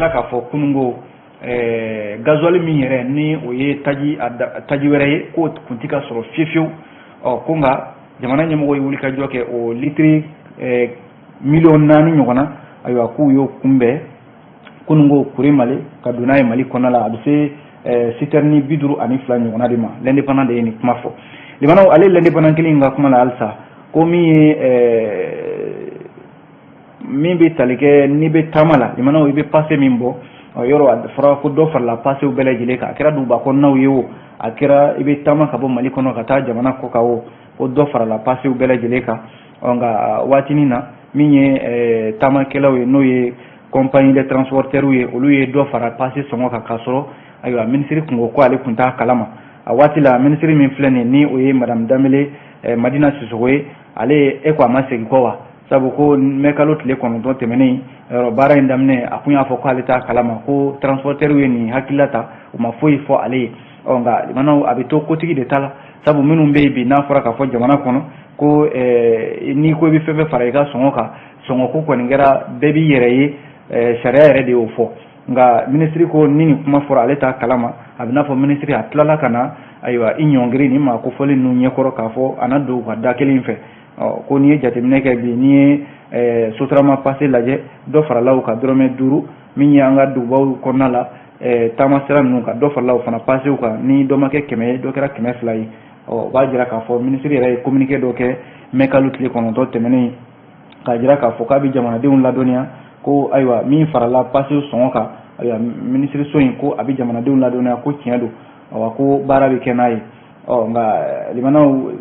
tila k'a fɔ kununko gasoil min yɛrɛ ni o ye taji taji wɛrɛ ye, k'o tun tɛ ka sɔrɔ fiyewu fiyewu. Ɔ ko nka jamana ɲɛmɔgɔ ye wulikajɔ kɛ, o litiri 4 miliyɔn ɲɔgɔn na, ayiwa, k'u y'o kunbɛn kununko Kuremale ka don n'a ye Mali kɔnɔna la. A bɛ se citerne 52 ɲɔgɔnna de ma. L'Indépendant de ye nin kuma fɔ. Limanaw, ale L'Indépendant kelen in ka kuma la halisa, ko min ye min bɛ tali kɛ n'i bɛ taama la, limanaw, i bɛ passe min bɔ yɔrɔ, a fɔra ko dɔ farala passew bɛɛ lajɛlen kan. A kɛra duguba kɔnɔnaw ye o, a kɛra i bɛ taama ka bɔ Mali kɔnɔ ka taa jamana kɔ kan o, ko dɔ farala passew bɛɛ lajɛlen kan. Ɔ nka waatinin na, min ye taamakɛlaw ye, n'o ye compagnie de transporteurs ye, olu ye dɔ fara passe sɔngɔ kan, k'a sɔrɔ ayiwa, minisiri kun ko ko ale tun t'a kalama a waati la. Minisiri min filɛ nin ni o ye madame Danbele Madina Sisoko ye, ale e ko a ma segin kɔ wa, sabu ko mɛkalo tile 9 tɛmɛnen baara in daminɛ, a kun y'a fɔ k'ale t'a kalama ko transporteurs ye nin hakilila ta, u ma foyi fɔ ale ye. Ɔ nka limanaw, a bɛ to kotigi de ta la, sabu minnu bɛ yen bi, n'a fɔra k'a fɔ jamana kɔnɔ ko n'i ko i bɛ fɛn fɛn fara i ka sɔngɔ kan, sɔngɔ ko kɔni kɛra bɛɛ b'i yɛrɛ ye, sariya yɛrɛ de y'o fɔ. Nka minisiri ko ni nin kuma fɔra, ale t'a kalama. A bɛ n'a fɔ minisiri a tilala ka na, ayiwa, i ɲɔngiri nin maa kofɔlen ninnu ɲɛkɔrɔ k'a fɔ a na don u ka da kelen fɛ. Ɔ ko n'i ye jateminɛ kɛ bi, n'i ye Sotrama passe lajɛ, dɔ farala o kan dɔrɔmɛ 5. Min ye an ka dugubaw kɔnɔna la taama sira ninnu kan, dɔ farala o fana passew kan, ni dɔ ma kɛ 100 ye, dɔ kɛra 200 ye. Ɔ o b'a jira k'a fɔ minisiri yɛrɛ ye communiqué dɔ kɛ mɛkalo tile 9 tɛmɛnen, k'a jira k'a fɔ k'a bɛ jamanadenw ladɔnniya ko ayiwa, min farala passew sɔngɔ kan, ayiwa, minisiriso in ko a bɛ jamanadenw ladɔnniya ko tiɲɛ don, awa, ko baara bɛ kɛ n'a ye. Ɔ nka limanaw,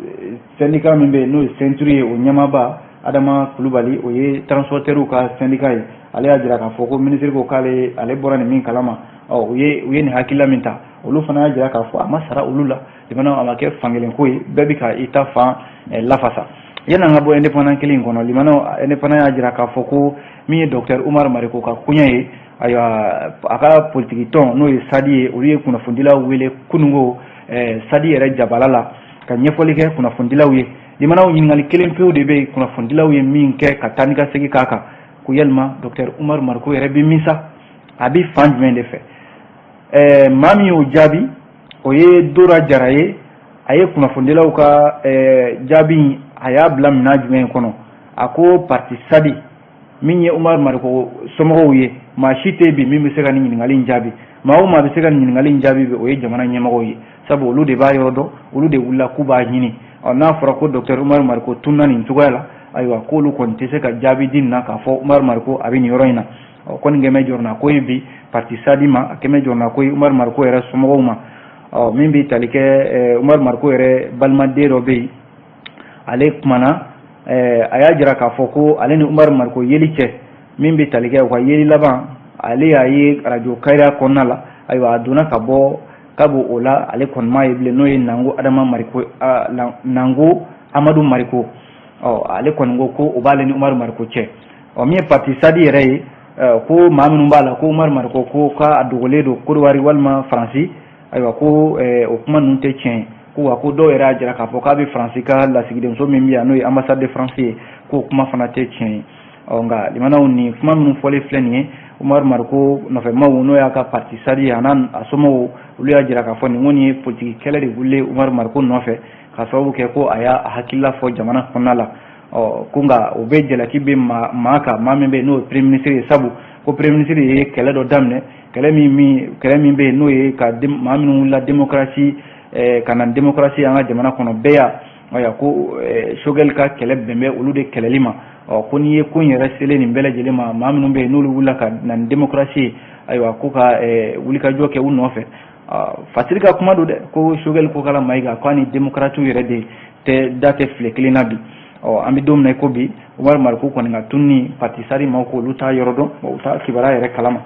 syndicat min bɛ yen, n'o ye CNTR ye, o ɲɛmaaba Adama Kulubali, o ye transporteurs ka syndicat ye, ale y'a jira k'a fɔ ko minisiri ko k'ale ale bɔra nin min kalama, ɔ u ye nin hakilila min ta, olu fana y'a jira k'a fɔ a ma sara olu la. Limanaw, a ma kɛ fankelen ko ye, bɛɛ bɛ ka i ta fan lafasa. Yanni an ka bɔ Indépendant kelen in kɔnɔ, limanaw, Indépendant y'a jira k'a fɔ ko min ye docteur Umar Mariko ka koɲɛ ye, ayiwa, a ka politiki tɔn, n'o ye SADI ye, olu ye kunnafonidilaw wele kununko SADI yɛrɛ jabala la ka ɲɛfɔli kɛ kunnafonidilaw ye. Limanaw, ɲininkali kelen pewu de bɛ yen kunnafonidilaw ye min kɛ ka taa ni ka segin k'a kan, ko yalima docteur Umar Mariko yɛrɛ bɛ min sa, a bɛ fan jumɛn de fɛ? Maa min y'o jaabi, o ye Dora Jara ye. A ye kunnafonidilaw ka jaabi, a y'a bila minɛn jumɛn kɔnɔ? A ko parti SADI, min ye Umar Mariko somɔgɔw ye, maa si tɛ bi min bɛ se ka nin ɲininkali in jaabi. Maa o maa bɛ se ka nin ɲininkali in jaabi bi, o ye jamana ɲɛmɔgɔw ye, sabu olu de b'a yɔrɔ dɔn, olu de wulila k'u b'a ɲini. Ɔ n'a fɔra ko docteur Umar Mariko tununa nin cogoya la, ayiwa, k'olu kɔni tɛ se ka jaabi di nin na k'a fɔ Umar Mariko a bɛ nin yɔrɔ in na. Ɔ ko nin kɛmɛ jɔrɔna ko ye bi parti SADI ma, a kɛmɛ jɔrɔna ko ye Umar Mariko yɛrɛ somɔgɔw ma. Ɔ min bɛ tali kɛ Umar Mariko yɛrɛ balimaden dɔ bɛ yen, ale kumana, a y'a jira k'a fɔ ko ale ni Umar Mariko yeli cɛ, min bɛ tali kɛ u ka yeli laban, ale y'a ye arajo Kayira kɔnɔna la. Ayiwa, a donna ka bɔ kabu o la, ale kɔni m'a ye bilen, n'o ye Nango Adama Mariko, Nango Amadu Mariko. Ɔ ale kɔni ko ko o b'ale ni Umaru Mariko cɛ. Ɔ min ye parti SADI yɛrɛ ye, ko maa minnu b'a la ko Umaru Mariko ko k'a dogolen don Kodowari walima Faransi, ayiwa, ko o kuma ninnu tɛ tiɲɛ ye. Ko wa ko dɔw yɛrɛ y'a jira k'a fɔ k'a bɛ Faransi ka lasigidenso min bɛ yan, n'o ye ambassade de France ye, k'o kuma fana tɛ tiɲɛ ye. Ɔ nka limanaw, nin kuma minnu fɔlen filɛ nin ye, Umaru Mariko nɔfɛmaw, n'o y'a ka parti SADI ye, a n'a a somɔgɔw, olu y'a jira k'a fɔ nin kɔni ye politiki kɛlɛ de wulilen Umaru Mariko nɔfɛ, ka sababu kɛ ko a y'a hakilila fɔ jamana kɔnɔna la. Ɔ ko nka o bɛ jalaki bɛ maa kan, maa min bɛ yen n'o ye premier ministre ye, sabu ko premier ministre ye kɛlɛ dɔ daminɛ, kɛlɛ min bɛ yen, n'o ye ka maa minnu wulila démocratie ka na démocratie an ka jamana kɔnɔ bɛɛ y'a ayiwa, ko Choguel ka kɛlɛ bɛn bɛ olu de kɛlɛli ma. Ɔ ko n'i ye ko in yɛrɛ selen nin bɛɛ lajɛlen ma, maa minnu bɛ yen n'olu wulila ka na ni démocratie ye, ayiwa, ko ka wulikajɔ kɛ u nɔfɛ. Fasiri ka kuma don dɛ, ko Choguel Kokala Mayiga k'a ni démocrates yɛrɛ de tɛ da tɛ file kelen na bi. Ɔ an bɛ don min na i ko bi, Umaru Mariko kɔni ka tununi, parti SADI maaw ko olu t'a yɔrɔ dɔn, u t'a kibaruya yɛrɛ kalama.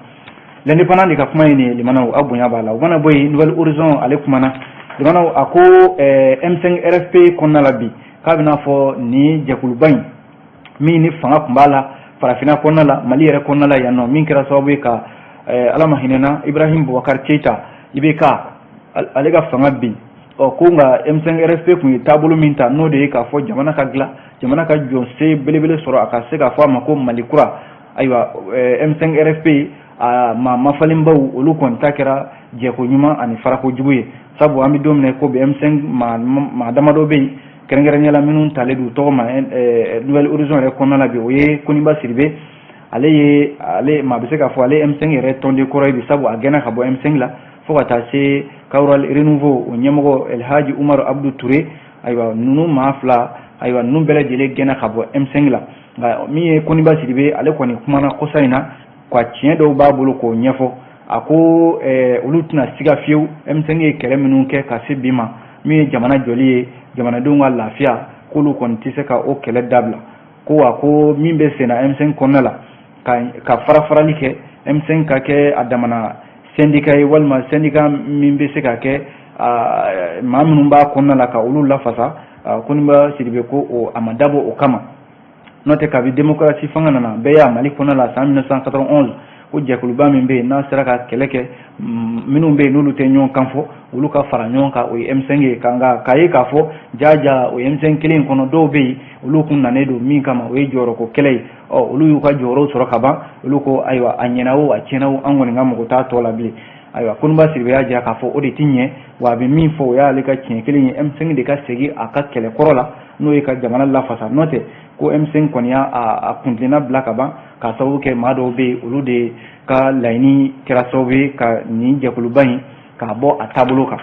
L'Indépendant de ka kuma ye nin ye. Limanaw, aw bonya b'a la. O mana bɔ yen, Nouvel Horizon ale kumana. Limanaw, a ko M5 RFP kɔnɔna la bi, k'a bɛna fɔ nin jɛkuluba in min ni fanga tun b'a la farafinna kɔnɔna la, Mali yɛrɛ kɔnɔna la yan nɔ, min kɛra sababu ye ka Ala ma hinɛna Ibrahim Boubacar Keita, IBK, ale ka fanga bin. Ɔ ko nka M5 RFP tun ye taabolo min ta, n'o de ye k'a fɔ jamana ka dilan, jamana ka jɔ se belebele sɔrɔ, a ka se k'a fɔ a ma ko Mali kura. Ayiwa, M5 RFP A maa mafalenbaw, olu kɔni ta kɛra jɛko ɲuman ani farako jugu ye, sabu an bɛ don min na ko bi, M5 maa damadɔ bɛ yen, kɛrɛnkɛrɛnnenya la minnu talen don tɔgɔ ma Nouvel Horizon yɛrɛ kɔnɔna la bi, o ye Koniba Sidibe. Ale ye, ale maa bɛ se k'a fɔ ale M5 yɛrɛ tɔnden kɔrɔ ye bi, sabu a gɛnna ka bɔ M5 la, fo ka taa se Kawral Renouveau o ɲɛmɔgɔ Elhaji Umaru Abdu Ture. Ayiwa, ninnu maa fila, ayiwa, ninnu bɛɛ lajɛlen gɛnna ka bɔ M5 la. Nka min ye Koniba Sidibe, ale kɔni kumana kɔsa in na ka tiɲɛ dɔw b'a bolo k'o ɲɛfɔ. A ko olu tɛna siga fiyewu, M5 ye kɛlɛ minnu kɛ ka se bi ma, min ye jamana jɔli ye, jamanadenw ka lafiya, k'olu kɔni tɛ se ka o kɛlɛ dabila. Ko wa ko min bɛ senna M5 kɔnɔna la, ka fara farali kɛ, M5 ka kɛ a damana syndicat ye, walima syndicat min bɛ se ka kɛ maa minnu b'a kɔnɔna la ka olu lafasa, Koniba Sidibe ko o a ma dabɔ o kama. N'o tɛ, kabi démocratie fanga nana, bɛɛ y'a Mali kɔnɔna la san 1991, ko jɛkuluba min bɛ yen n'a sera ka kɛlɛ kɛ, minnu bɛ yen n'olu tɛ ɲɔgɔn kan fɔ, olu ka fara ɲɔgɔn kan, o ye M5 ye. Ka nka k'a ye k'a fɔ jaja o M5 kelen in kɔnɔ, dɔw bɛ yen, olu kun nanen don min kama, o ye jɔyɔrɔko kɛlɛ ye. Ɔ, olu y'u ka jɔyɔrɔw sɔrɔ ka ban, olu ko ayiwa, a ɲɛna o, a tiɲɛna o, an kɔni ka mɔgɔ t'a tɔ la bilen. Ayiwa, Koniba Sidibe y'a jira k'a fɔ o de ti ɲɛ wa. A bɛ min fɔ, o y'ale ka tiɲɛ kelen ye, M5 de ka segin a ka kɛlɛ kɔrɔ la, n'o ye ka jamana lafasa. N'o tɛ, ko M5 kɔni y'a a kuntilenna bila ka ban, k'a sababu kɛ maa dɔw bɛ yen, olu de ka laɲini kɛra sababu ye ka nin jɛkuluba in k'a bɔ a taabolo kan.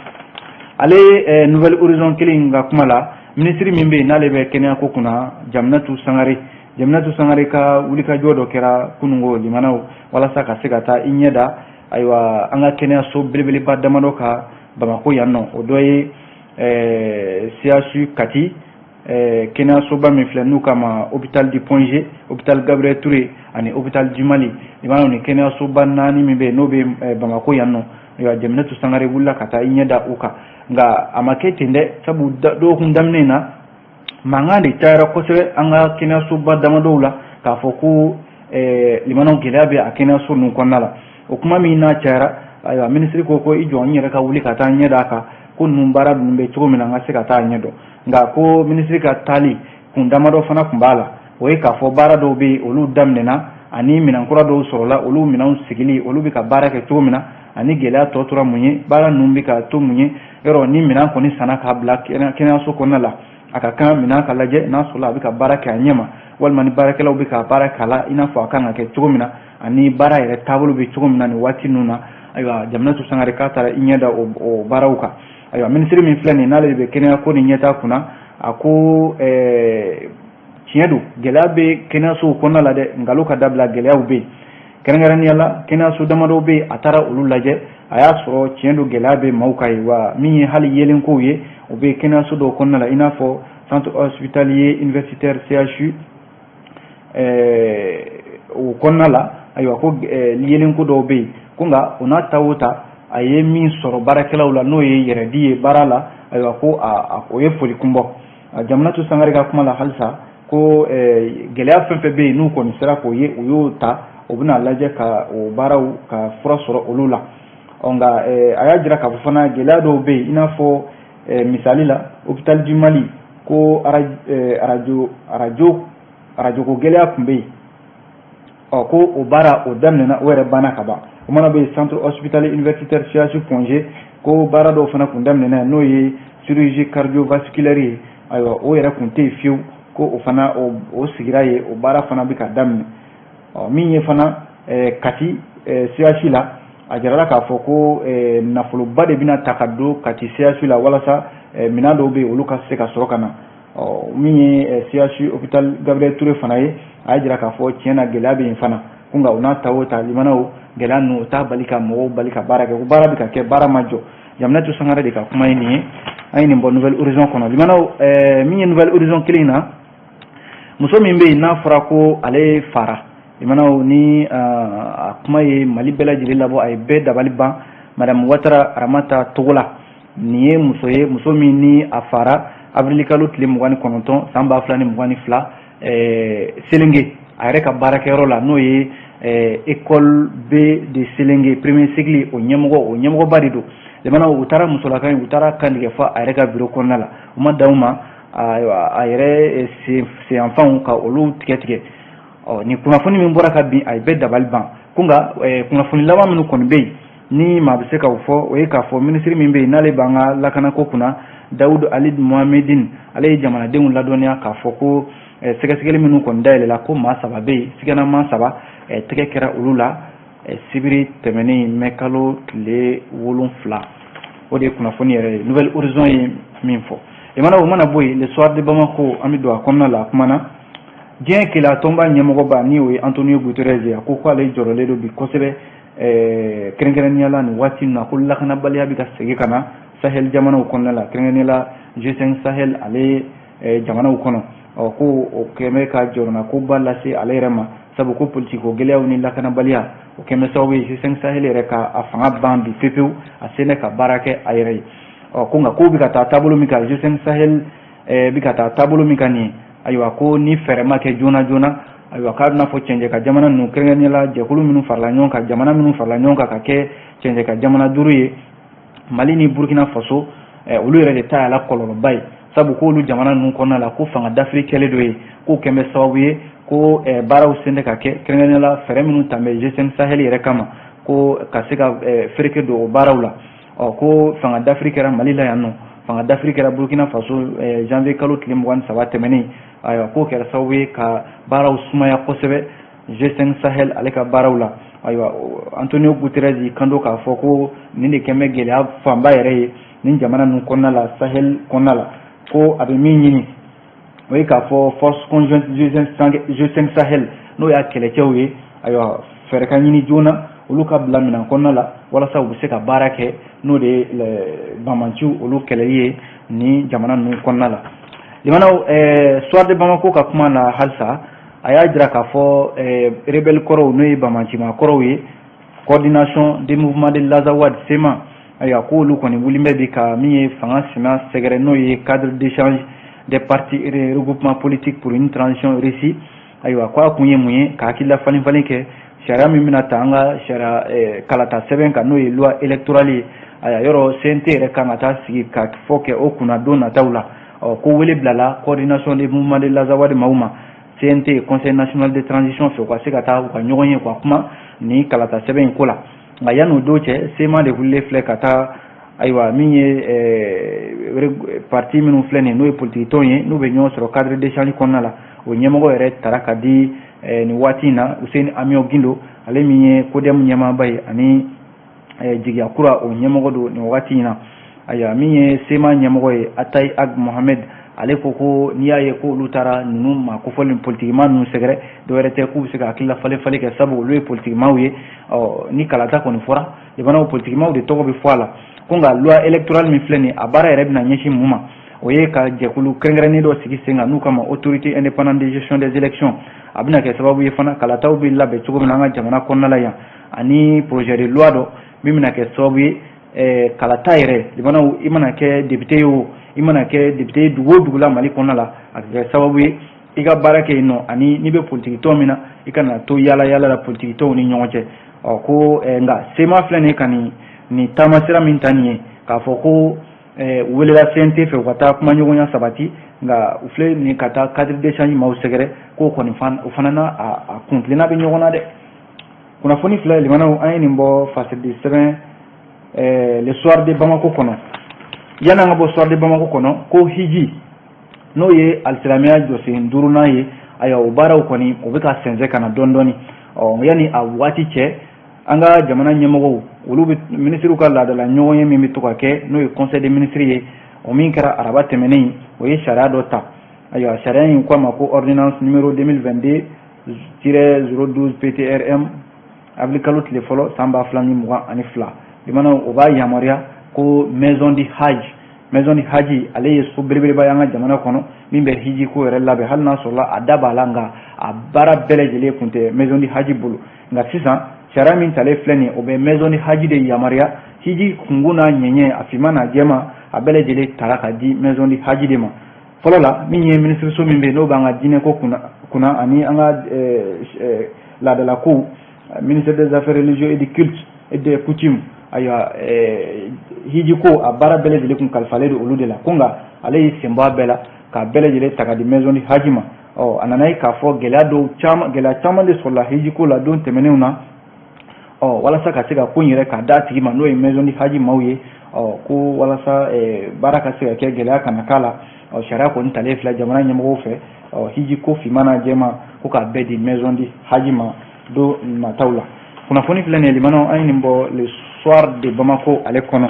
Ale Nouvel Horizon kelen in ka kuma la, minisiri min bɛ yen n'ale bɛ kɛnɛyako kunna, Jaminatu Sangare, Jaminatu Sangare ka wulikajɔ dɔ kɛra kununko, limanaw, walasa ka se ka taa i ɲɛ da, ayiwa, an ka kɛnɛyaso belebeleba damadɔ ka Bamakɔ yan nɔ. O dɔ ye CHU Kati, kɛnɛyasoba min filɛ n'u kama hôpital du Point G, hôpital Gabriel Touré ani hôpital du Mali. I b'a dɔn, nin kɛnɛyasoba naani min bɛ yen n'o bɛ Bamakɔ yan nɔ, ayiwa, Jaminatu Sangare wulila ka taa i ɲɛ da o kan. Nka a ma kɛ ten dɛ, sabu dɔgɔkun daminɛ in na, mankan de cayara kosɛbɛ an ka kɛnɛyasoba damadɔw la, k'a fɔ ko limanaw, gɛlɛya bɛ a kɛnɛyaso ninnu kɔnɔna la. O kuma min n'a cayara, ayiwa, minisiri ko ko i jɔ, n yɛrɛ ka wuli ka taa ɲɛ d'a kan, ko ninnu baara ninnu bɛ cogo min na, n ka se ka taa ɲɛ dɔn. Nka ko minisiri ka taali kun damadɔ fana tun b'a la, o ye k'a fɔ baara dɔw bɛ yen, olu daminɛna, ani minɛn kura dɔw sɔrɔla, olu minɛnw sigili, olu bɛ ka baara kɛ cogo min na, ani gɛlɛya tɔ tora mun ye, baara ninnu bɛ ka to mun ye. Yɔrɔ ni minɛn kɔni sanna k'a bila kɛnɛyaso kɔnɔna la, a ka kan minɛn ka lajɛ n'a sɔrɔ a bɛ ka baara kɛ a ɲɛ ma, walima ni baarakɛlaw bɛ ka baara k'a la i n'a fɔ a kan ka kɛ cogo min na, ani baara yɛrɛ taabolo bɛ cogo min na nin waati ninnu na. Ayiwa, Jaminatu Sangare k'a taara i ɲɛ da o baaraw kan. Ayiwa, minisiri min filɛ nin n'ale de bɛ kɛnɛya ko ni ɲɛtaa kunna, a ko tiɲɛ don, gɛlɛya bɛ kɛnɛyasow kɔnɔna la dɛ, nkalon ka dabila, gɛlɛyaw bɛ yen. Kɛrɛnkɛrɛnnenya la, kɛnɛyaso damadɔw bɛ yen, a taara olu lajɛ, a y'a sɔrɔ tiɲɛ don, gɛlɛya bɛ maaw kan yen. Wa min ye hali yelenkow ye, o bɛ kɛnɛyaso dɔw kɔnɔna la, i n'a fɔ centre hospitalier universitaire CHU, o kɔnɔna la. Ayiwa, ko yelenko dɔw bɛ yen ko, nka o n'a ta o ta, a ye min sɔrɔ baarakɛlaw la, n'o ye yɛrɛdi ye baara la, ayiwa, ko o ye foli kun bɔ. Jaminatu Sangare ka kuma la halisa, ko gɛlɛya fɛn fɛn bɛ yen n'u kɔni sera k'o ye, u y'o ta, o bɛna lajɛ ka o baaraw ka fura sɔrɔ olu la. Ɔ, nka a y'a jira k'a fɔ fana gɛlɛya dɔw bɛ yen, i n'a fɔ misali la hôpital du Mali, ko arajo ko gɛlɛya tun bɛ yen. Ɔ, ko o baara o daminɛna, o yɛrɛ banna ka ban. O mana bɛ yen, centre hospitalier universitaire CHU Point G, ko baara dɔw fana tun daminɛna, n'o ye chirurgie cardiovasculaire ye. Ayiwa, o yɛrɛ tun tɛ yen fiyewu, ko o fana o sigira yen, o baara fana bɛ ka daminɛ. Ɔ, min ye fana Kati CHU la, a jirala k'a fɔ ko nafoloba de bɛna ta ka don Kati CHU la, walasa minɛn dɔw bɛ yen, olu ka se ka sɔrɔ ka na. Ɔ, min ye CHU hôpital Gabriel Touré fana ye, a y'a jira k'a fɔ tiɲɛ na, gɛlɛya bɛ yen fana, ko nka o n'a ta o ta, limanaw, gɛlɛya ninnu, o t'a bali ka mɔgɔw bali ka baara kɛ, ko baara bɛ ka kɛ, baara ma jɔ. Jaminatu Sangare de ka kuma ye nin ye, an ye nin bɔ Nouvel Horizon kɔnɔ. Limanaw, min ye Nouvel Horizon kelen in na, muso min bɛ yen n'a fɔra ko ale fara, limanaw, ni a kuma ye Mali bɛɛ lajɛlen labɔ, a ye bɛɛ dabali ban, madame Watara Aramata Togola. Nin ye muso ye, muso min ni a fara avril kalo tile 29 san 2022, Selenge, a yɛrɛ ka baarakɛyɔrɔ la, n'o ye école B de Selenge, premier cycle, o ɲɛmɔgɔ, o ɲɛmɔgɔba de don. Limanaw, u taara musolaka in, u taara kantigɛ fɔ a yɛrɛ ka bureau kɔnɔna la. U ma dan o ma, ayiwa, a yɛrɛ senyanfanw ka olu tigɛ tigɛ. Ɔ, nin kunnafoni min bɔra ka bin, a ye bɛɛ dabali ban. Ko nka kunnafoni laban minnu kɔni bɛ yen ni maa bɛ se k'o fɔ, o ye k'a fɔ minisiri min bɛ yen n'ale b'an ka lakanako kunna, Dawudu Ali Mohamedine, ale ye jamanadenw ladɔnniya k'a fɔ ko sɛgɛsɛgɛli minnu kɔni dayɛlɛla, ko maa saba bɛ yen, siganamaa saba, tɛgɛ kɛra olu la sibiri tɛmɛnen mɛ kalo tile 7. O de ye kunnafoni yɛrɛ ye, Nouvel Horizon ye min fɔ. Limanaw, o mana bɔ yen, Le Soir de Bamako, an bɛ don a kɔnɔna la. A kumana diɲɛ keleya tɔnba ɲɛmɔgɔba ni o ye Antonio Guterres ye. A ko k'ale jɔrɔlen don bi kosɛbɛ, kɛrɛnkɛrɛnnenya la nin waati in na, ko lakanabaliya bɛ ka segin ka na Sahel jamanaw kɔnɔna la, kɛrɛnkɛrɛnnenya la G5 Sahel ale jamanaw kɔnɔ. Ɔ, ko o kɛn bɛ ka jɔrɔnakoba lase ale yɛrɛ ma, sabu ko politiko gɛlɛyaw ni lakanabaliya, o kɛn bɛ sababu ye G5 Sahel yɛrɛ ka a fanga ban bi pepewu, a sen bɛ ka baara kɛ a yɛrɛ ye. Ɔ, ko nka kow bɛ ka taa taabolo min kan, G5 Sahel bɛ ka taa taabolo min kan nin ye, ayiwa, ko ni fɛɛrɛ ma kɛ joona joona, ayiwa, k'a bɛna fɔ cɛncɛn ka jamana ninnu, kɛrɛnkɛrɛnnenya la jɛkulu minnu farala ɲɔgɔn kan, jamana minnu farala ɲɔgɔn kan ka kɛ cɛncɛn ka jamana 5 ye, Mali ni Burkina Faso, olu yɛrɛ de ta y'a la kɔlɔlɔba ye, sabu k'olu jamana ninnu kɔnɔna la, ko fanga dafiri kɛlen dɔ ye, k'o kɛn bɛ sababu ye ko baaraw sen tɛ ka kɛ, kɛrɛnkɛrɛnnenya la fɛɛrɛ minnu ta bɛ G5 Sahel yɛrɛ kama ko ka se ka fereke don o baaraw la. Ɔ, ko fanga dafiri kɛra Mali la yan nɔ, fanga dafiri kɛra Burkina Faso janvier kalo tile 23 tɛmɛnen. Ayiwa, k'o kɛra sababu ye ka baaraw sumaya kosɛbɛ G5 Sahel ale ka baaraw la. Ayiwa, Antonio Guterres y'i kanto k'a fɔ ko nin de kɛn bɛ gɛlɛya fanba yɛrɛ ye nin jamana ninnu kɔnɔna la, Sahel kɔnɔna la. Ko a bɛ min ɲini, o ye k'a fɔ force conjointe G5 Sahel, n'o y'a kɛlɛcɛw ye, ayiwa, fɛɛrɛ ka ɲini joona olu ka bila minɛn kɔnɔna la, walasa u bɛ se ka baara kɛ, n'o de ye banbaanciw olu kɛlɛli ye nin jamana ninnu kɔnɔna la. Limanaw, Soir de Bamako ka kuma na halisa, a y'a jira k'a fɔ rebelle kɔrɔw, n'o ye banbaancima kɔrɔw ye, Coordination des mouvements de l'Azawad, CMA, ayiwa, k'olu kɔni wulilen bɛ bi ka min ye fanga sina sɛgɛrɛ, n'o ye Cadre d'échange des partis et regroupements politiques pour une transition réussie. Ayiwa, ko a kun ye mun ye? Ka hakilila falen falen kɛ sariya min bɛna ta an ka sariya kalata sɛbɛn kan, n'o ye loi électorale ye. Ayiwa, yɔrɔ CNT yɛrɛ kan ka taa sigi ka fɔ kɛ o kunna don nataw la. Ɔ, ko wele bilala Coordination des mouvements de l'Azawad maaw ma CNT, Conseil national de transition fɛ, u ka se ka taa u ka ɲɔgɔn ye, ka kuma ni kalata sɛbɛn in ko la. Nka yan'o don cɛ, CMA de wulilen filɛ ka taa, ayiwa, min ye parti minnu filɛ nin ye, n'o ye politiki tɔnw ye, n'u bɛ ɲɔgɔn sɔrɔ cadre d'échange kɔnɔna la, o ɲɛmɔgɔ yɛrɛ tara ka di nin waati in na, Useni Amiɔ Gindo, ale min ye CODEM ɲɛmaaba ye ani Jigiya Kura o ɲɛmɔgɔ don nin waati in na. Ayiwa, min ye CMA ɲɛmɔgɔ ye, Atayi Ag Mohamed, ale ko ko n'i y'a ye ko olu taara ninnu maa kofɔlen politikima ninnu sɛgɛrɛ, dɔwɛrɛ tɛ, k'u bɛ se ka hakilila falen falen kɛ, sabu olu ye politikimaw ye. Ɔ, ni kalata kɔni fɔra, jamanaw politikimaw de tɔgɔ bɛ fɔ a la. Ko nka loi électorale min filɛ nin ye, a baara yɛrɛ bɛna ɲɛsin mun ma? O ye ka jɛkulu kɛrɛnkɛrɛnnen dɔ sigi sen kan n'u kama Autorité indépendante de gestion des élections. A bɛna kɛ sababu ye fana kalataw bɛ labɛn cogo min na an ka jamana kɔnɔna la yan, ani projet de loi dɔ min bɛna kɛ sababu ye kalata yɛrɛ, limanaw, i mana kɛ député ye o, i mana kɛ député ye dugu o dugu la Mali kɔnɔna la, a ka kɛ sababu ye i ka baara kɛ yen nɔ, ani n'i bɛ politiki tɔn min na, i kana to yala yala la politiki tɔnw ni ɲɔgɔn cɛ. Ɔ, ko nka CMA filɛ nin ye ka nin taamasira min ta nin ye, k'a fɔ ko u welela CNT fɛ u ka taa kumaɲɔgɔnya sabati, nka u filɛ nin ka taa cadre d'échange maaw sɛgɛrɛ, k'o kɔni o fana na a kuntilenna bɛ ɲɔgɔn na dɛ. Kunnafoni filɛ, limanaw, an ye nin bɔ fasiridi sɛbɛn Le Soir de Bamako kɔnɔ. Yanni an ka bɔ Soir de Bamako kɔnɔ, ko hiji, n'o ye alisilamɛya jɔsen duurunan ye, ayiwa, o baaraw kɔni o bɛ ka sɛnsɛn ka na dɔɔni dɔɔni. Ɔ, yanni a waati cɛ, an ka jamana ɲɛmɔgɔw, olu bɛ minisiriw ka laadala ɲɔgɔn ye min bɛ to ka kɛ, n'o ye conseil des ministres ye, o min kɛra araba tɛmɛnen, o ye sariya dɔ ta. Ayiwa, sariya in ko a ma ko ordonnance numéro 2022-012 PTRM, avril kalo tile fɔlɔ san 2022. Limanaw, o b'a yamaruya ko Maison du Hajj. Maison du Hajj, ale ye so belebeleba ye an ka jamana kɔnɔ min bɛ hiji ko yɛrɛ labɛn. Hali n'a sɔrɔla a da b'a la, nka a baara bɛɛ lajɛlen tun tɛ Maison du Hajj bolo. Nka sisan, sariya min talen filɛ nin ye, o bɛ Maison du Hajj de yamaruya. Hiji kunkun n'a ɲɛɲɛ, a finman n'a jɛman, a bɛɛ lajɛlen tara ka di Maison du Hajj de ma. Fɔlɔ la, min ye minisiriso min bɛ yen, n'o b'an ka diinɛko kunna ani an ka laadalakow, ministère des Affaires religieuses et du culte et des coutumes, ayiwa, hiji ko a baara bɛɛ lajɛlen kun kalifalen don olu de la. Ko nka ale y'i sen bɔ a bɛɛ la k'a bɛɛ lajɛlen ta ka di Maison du Hajj ma. Ɔ, a nana ye k'a fɔ gɛlɛya dɔw caman, gɛlɛya caman de sɔrɔla hiji ko la don tɛmɛnenw na. Ɔ walasa ka se ka ko in yɛrɛ k'a d'a tigi ma, n'o ye Maison du Hadj maaw ye, ɔ ko walasa baara ka se ka kɛ, gɛlɛya kana k'a la. Ɔ sariya kɔni talen filɛ jamana ɲɛmɔgɔw fɛ, ɔ hiji ko finman n'a jɛman, ko k'a bɛɛ di Maison du Hadj ma don nataw la. Kunnafoni filɛ nin ye, limanaw, an ye nin bɔ Le Soir de Bamako ale kɔnɔ.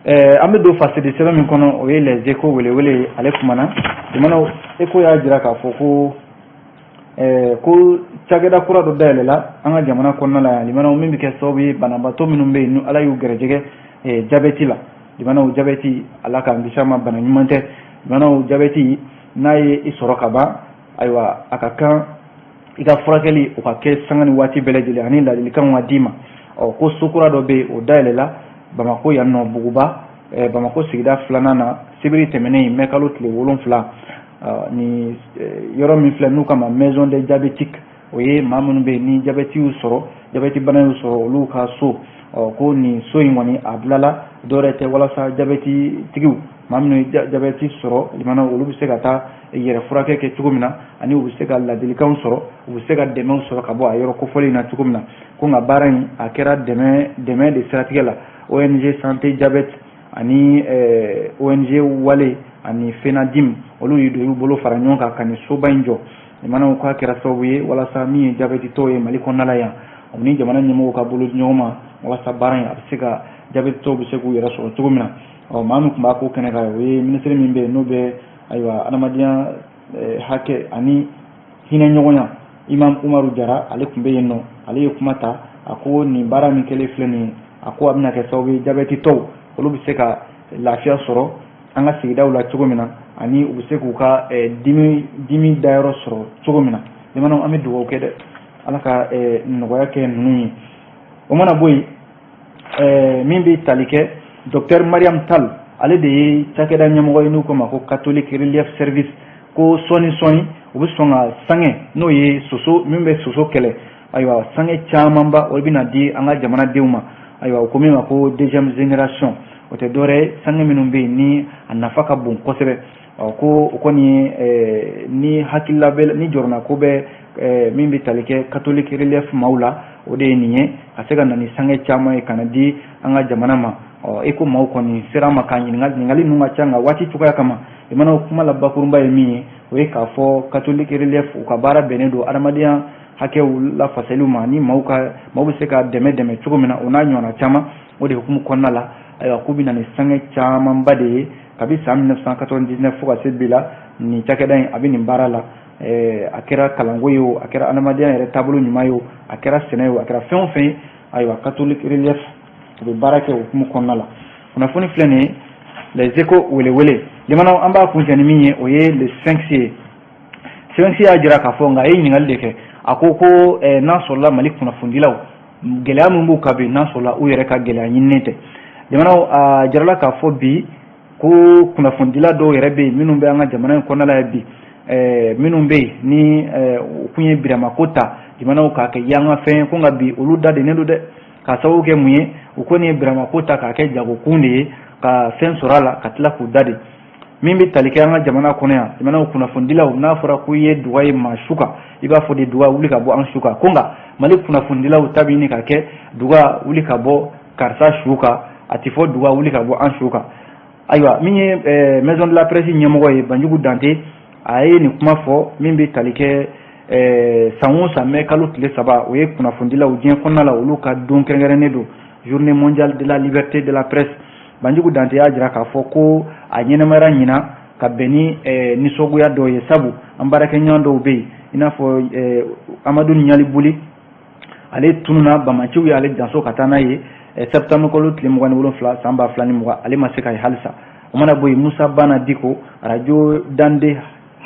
An bɛ don fasidi sɛbɛn min kɔnɔ, o ye Les Échos welewele ye. Ale kumana, limanaw, Écho y'a jira k'a fɔ ko cakɛda kura dɔ dayɛlɛla an ka jamana kɔnɔna la yan, limanaw, min bɛ kɛ sababu ye banabaatɔ minnu bɛ yen ni Ala y'u gɛrɛjɛgɛ jabɛti la. Limanaw, jabɛti, Ala k'an kisi a ma, bana ɲuman tɛ. Limanaw, jabɛti n'a ye i sɔrɔ ka ban, ayiwa, a ka kan i ka furakɛli o ka kɛ sanga ni waati bɛɛ lajɛlen, ani ladilikanw ka d'i ma. Ɔ ko so kura dɔ bɛ yen, o dayɛlɛla Bamakɔ yan nɔ, Buguba, Bamakɔ sigida filanan na, sibiri tɛmɛnen, mɛ kalo tile 7. Ni yɔrɔ min filɛ, n'u kama Maison des diabétiques, o ye maa minnu bɛ yen ni jabɛti y'u sɔrɔ, jabɛti bana y'u sɔrɔ, olu ka so. Ɔ ko nin so in kɔni, a bilala dɔwɛrɛ tɛ, walasa jabɛti tigiw, maa minnu ye jabɛti sɔrɔ, limana, olu bɛ se ka taa yɛrɛ furakɛ kɛ cogo min na, ani u bɛ se ka ladilikanw sɔrɔ, u bɛ se ka dɛmɛw sɔrɔ ka bɔ a yɔrɔ kofɔlen in na cogo min na. Ko nka baara in, a kɛra dɛmɛ de siratigɛ la, ONG Santé Diabète ani ONG Wale ani FENADIM, olu y'u bolo fara ɲɔgɔn kan ka nin soba in jɔ. Limanaw, k'a kɛra sababu ye walasa min ye jabɛtitɔw ye Mali kɔnɔna la yan, u ni jamana ɲɛmɔgɔw ka bolo di ɲɔgɔn ma, walasa baara in a bɛ se ka, jabɛtitɔw bɛ se k'u yɛrɛ sɔrɔ cogo min na. Ɔ maa min tun b'a ko kɛnɛ kan, o ye minisiri min bɛ yen, n'o bɛ, ayiwa, adamadenya hakɛ ani hinɛ ɲɔgɔnya, Imam Umaru Jara, ale tun bɛ yen nɔ. Ale ye kuma ta, a ko nin baara min kɛlen filɛ nin ye, a ko a bɛna kɛ sababu ye jabɛtitɔw, olu bɛ se ka lafiya sɔrɔ an ka sigidaw la cogo min na, ani u bɛ se k'u ka dimi dayɔrɔ sɔrɔ cogo min na. Limanaw, an bɛ dugawu kɛ dɛ, Ala ka nɔgɔya kɛ ninnu ye. O mana bɔ yen, min bɛ tali kɛ docteur Mariam Tall, ale de ye cakɛda ɲɛmɔgɔ ye n'u ko ma ko Catholic Relief Service, ko sɔɔni sɔɔni u bɛ sɔn ka sange, n'o ye soso min bɛ soso kɛlɛ, ayiwa, sange camanba, o bɛna di an ka jamanadenw ma. Ayiwa, u ko min ma ko deuxième génération, o tɛ dɔwɛrɛ ye, sange minnu bɛ yen ni a nafa ka bon kosɛbɛ. Ɔ ko o kɔni ye ni hakilila bɛ ni jɔrɔnako bɛ min bɛ tali kɛ Catholic Relief maaw la, o de ye nin ye, ka se ka na ni sange caman ye ka na di an ka jamana ma. Ɔ e ko maaw kɔni sera an ma k'a ɲininka, ɲininkali ninnu ka ca, nka waati cogoya kama, i mana kuma la, bakurunba ye min ye, o ye k'a fɔ Catholic Relief, u ka baara bɛnnen don adamadenya hakɛw lafasaliw ma, ni maaw ka maaw bɛ se ka dɛmɛ dɛmɛ cogo min na, o n'a ɲɔgɔnna caman. O de hukumu kɔnɔna la, ayiwa, k'u bɛ na ni sange camanba de ye. Kabi san 1999 fo ka se bi la, nin cakɛda in a bɛ nin baara la. A kɛra kalanko ye o, a kɛra adamadenya yɛrɛ taabolo ɲuman ye o, a kɛra sɛnɛ ye o, a kɛra fɛn o fɛn ye, ayiwa, Catholic Relief u bɛ baara kɛ o hukumu kɔnɔna la. Kunnafoni filɛ nin ye, Les Échos welewele. Limanaw, an b'a kuncɛ ni min ye, o ye Le Sphinx ye. Sphinx y'a jira k'a fɔ, nka a ye ɲininkali de kɛ, a ko ko n'a sɔrɔla Mali kunnafonidilaw, gɛlɛya min b'u kan bi, n'a sɔrɔla u yɛrɛ ka gɛlɛya ɲininen tɛ. Jamanaw, a jirala k'a fɔ bi ko kunnafonidila dɔw yɛrɛ bɛ yen minnu bɛ an ka jamana in kɔnɔna la yan bi, minnu bɛ yen ni u kun ye biramako ta, jamanaw, k'a kɛ yanga fɛn ye, ko nka bi olu da dennen don dɛ. K'a sababu kɛ mun ye? U ko nin ye biramako ta k'a kɛ jagokun de ye, ka fɛn sɔrɔ a la, ka tila k'u da de. Min bɛ tali kɛ an ka jamana kɔnɔ yan, jamanaw kunnafonidilaw, n'a fɔra ko i ye duga ye maa su kan, i b'a fɔ de duga wuli ka bɔ an su kan. Ko nka Mali kunnafonidilaw ta bɛ ɲini ka kɛ duga wuli ka bɔ karisa su kan, a tɛ fɔ duga wuli ka bɔ an su kan. Ayiwa, min ye Maison de la Presse ɲɛmɔgɔ ye, Banjugu Dante, a ye nin kuma fɔ. Min bɛ tali kɛ san o san mɛ kalo tile 3, o ye kunnafonidilaw diɲɛ kɔnɔna la, olu ka don kɛrɛnkɛrɛnnen don, Journée mondiale de la liberté de la presse. Banjugu Dante y'a jira k'a fɔ ko a ɲɛnamayara ɲinan ka bɛn ni nisɔngoya dɔw ye, sabu an baarakɛɲɔgɔn dɔw bɛ yen, i n'a fɔ Amadu Ɲalibuli, ale tununa, bamaciw y'ale janso ka taa n'a ye septembre kalo tile 27 san 2020, ale ma se ka ye halisa. O mana bɔ yen, Musa Bana Diko, radio Dande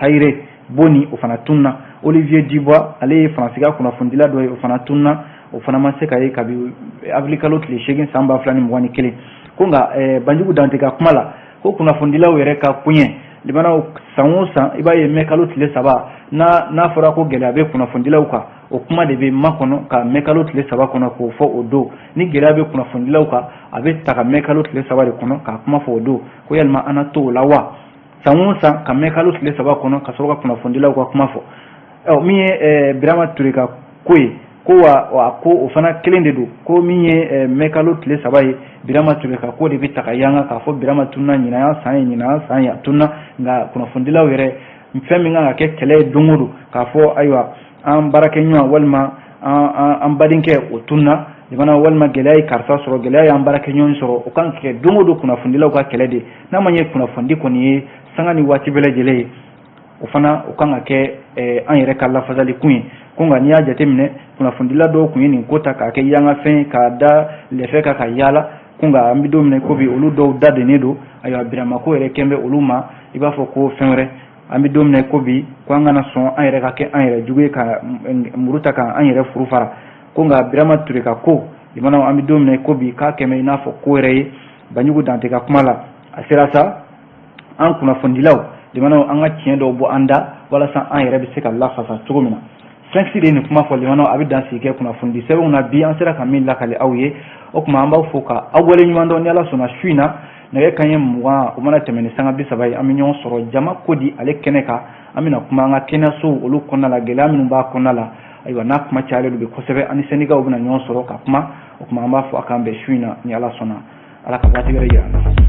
Hayire Boni, o fana tununa. Olivier Dubois, ale ye Faransi ka kunnafonidila dɔ ye, o fana tununa, o fana ma se ka ye kabi avril kalo tile 8 san 2021. Ko nka Banjugu Dante ka kuma la, ko kunnafonidilaw yɛrɛ ka koɲɛ, limanaw, san o san i b'a ye mɛ kalo tile 3, n'a fɔra ko gɛlɛya bɛ kunnafonidilaw kan, o kuma de bɛ makɔnɔ ka mɛ kalo tile 3 kɔnɔ k'o fɔ o don. Ni gɛlɛya bɛ kunnafonidilaw kan, a bɛ ta ka mɛ kalo tile 3 de kɔnɔ k'a kuma fɔ o don. Ko yalima an na to o la wa, san o san ka mɛ kalo tile 3 kɔnɔ ka sɔrɔ ka kunnafonidilaw ka kuma fɔ? Ɔ min ye Birama Ture ka ko ye, Ko wa ko o fana kelen de don, ko min ye mɛkalo tile 3 ye, Birama Ture ka ko de bɛ ta ka yanga k'a fɔ Birama tununa ɲinan y'a san ye, ɲinan y'a san ye a tununa. Nka kunnafonidilaw yɛrɛ, fɛn min kan ka kɛ kɛlɛ ye don o don, k'a fɔ ayiwa an baarakɛɲɔgɔn walima an badenkɛ o tununa jamana, walima gɛlɛya ye karisa sɔrɔ, gɛlɛya y'an baarakɛɲɔgɔn sɔrɔ, o kan ka kɛ don o don kunnafonidilaw ka kɛlɛ de. N'a ma ɲɛ kunnafonidi kɔni ye sanga ni waati bɛɛ lajɛlen ye, o fana o kan ka kɛ an yɛrɛ ka lafasali kun ye. Ko nka n'i y'a jateminɛ, kunnafonidila dɔw tun ye nin ko ta k'a kɛ yangafɛn ye, k'a da lɛfɛ kan ka yaala. Ko nka an bɛ don min na ko bi, olu dɔw da dennen don. Ayiwa, Birama ko yɛrɛ kɛn bɛ olu ma i b'a fɔ ko fɛn wɛrɛ. An bɛ don min na ko bi, ko an kana sɔn an yɛrɛ ka kɛ an yɛrɛ jugu ye, ka muru ta k'an yɛrɛ furu fara. Ko nka Birama Ture ka ko limanaw, an bɛ don min na ko bi, k'a kɛmɛ i n'a fɔ ko wɛrɛ ye. Banjugu Dante ka kuma la, a sera sa an kunnafonidilaw limanaw, an ka tiɲɛ dɔw bɔ an da walasa an yɛrɛ bɛ se ka lafasa cogo min na. Sphinx de ye nin kuma fɔ. Limanaw, a bɛ dansigi kɛ kunnafonidi sɛbɛnw na bi, an sera ka min lakale aw ye. O tuma an b'aw fo ka aw waleɲuman dɔn. Ni Ala sɔnna, su in na, nɛgɛ kanɲɛ 20 o mana tɛmɛ ni sanga 30 ye, an bɛ ɲɔgɔn sɔrɔ jama ko di ale kɛnɛ kan. An bɛna kuma an ka kɛnɛyasow olu kɔnɔna la, gɛlɛya minnu b'a kɔnɔna la. Ayiwa, n'a kuma cayalen don bi kosɛbɛ, an ni sɛndikaw bɛna ɲɔgɔn sɔrɔ ka kuma. O tuma an b'a fɔ a k'an bɛn su in na ni Ala sɔnna. Ala ka waati wɛrɛ yira an na.